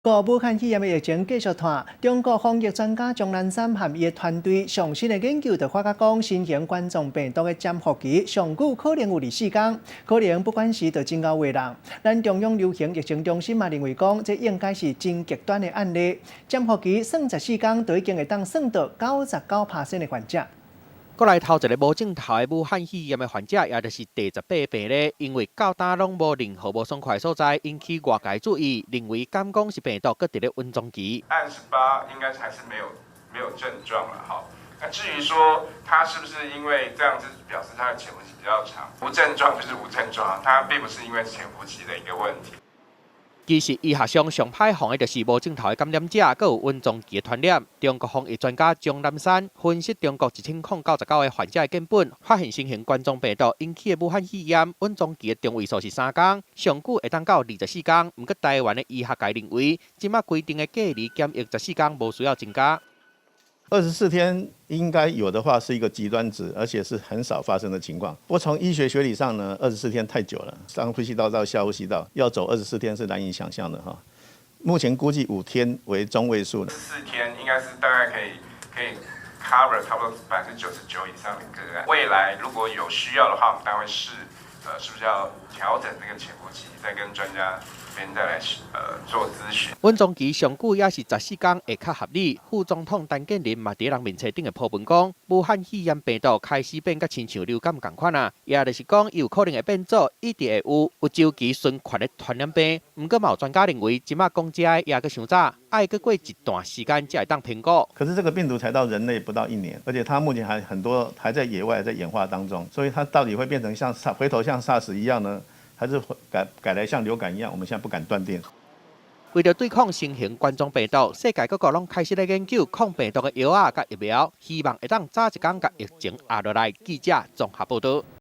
國武漢肺炎的疫情繼續拖，中國防疫專家鍾南山和伊的團隊上新的研究就發覺講，新型冠狀病毒的潛伏期上久可能有24天，可能不管是就真𠢕話人。咱中央流行疫情中心嘛認為講，這應該是真極端的案例，潛伏期算14天，就已經會當算到99%的患者。閣來頭一个無症頭的武漢肺炎的患者，也就是第18个病例，因為到今攏無任何無爽快的所在，引起外界注意，認為敢講是病毒閣佇咧隱藏期。 28應該還是沒有症狀了哈。那至於說他是不是因為這樣子表示他的潛伏期比較長，無症狀就是無症狀，他並不是因為潛伏期的一個問題。其實醫學上上歹防的就是無症頭的感染者，閣有隱藏期的傳染。中國防疫專家鍾南山分析中國1099個患者的樣本，發現新型冠狀病毒引起的武漢肺炎隱藏期的中位數是3天，上久會當到24天。毋過台灣的醫學界認為，這馬規定的隔離檢疫十四天無需要增加。 24天應該有的話是一個極端值，而且是很少發生的情況。不過從醫學學理上呢，24天太久了，上呼吸道到下呼吸道要走24天是難以想象的哈。目前估計5天為中位數。 4天應該是大概可以 cover 差不多99%以上的個案。未來如果有需要的話，我們當然會試，是不是要調整這個潛伏期，再跟專家邊再來做諮詢。隱藏期上久也是十四天會較合理。副總統陳建仁嘛佇人面冊頂的 po 文講，武漢肺炎病毒開始變甲親像流感仝款啊，也就是講伊有可能會變做一直會有週期循環的傳染病。毋過嘛有專家認為，這馬講這个也閣傷早，愛閣過一段時間才會當評估。可是這個病毒才到人類不到一年，而且它目前還很多還在野外在演化當中，所以它到底會變成像回頭像 SARS 一樣呢，還是改來像流感一樣？我們現在不敢斷定。為著對抗新型冠狀病毒，世界各國攏開始咧研究抗病毒的藥仔佮疫苗，希望會當早一工共疫情壓落來。記者綜合報導。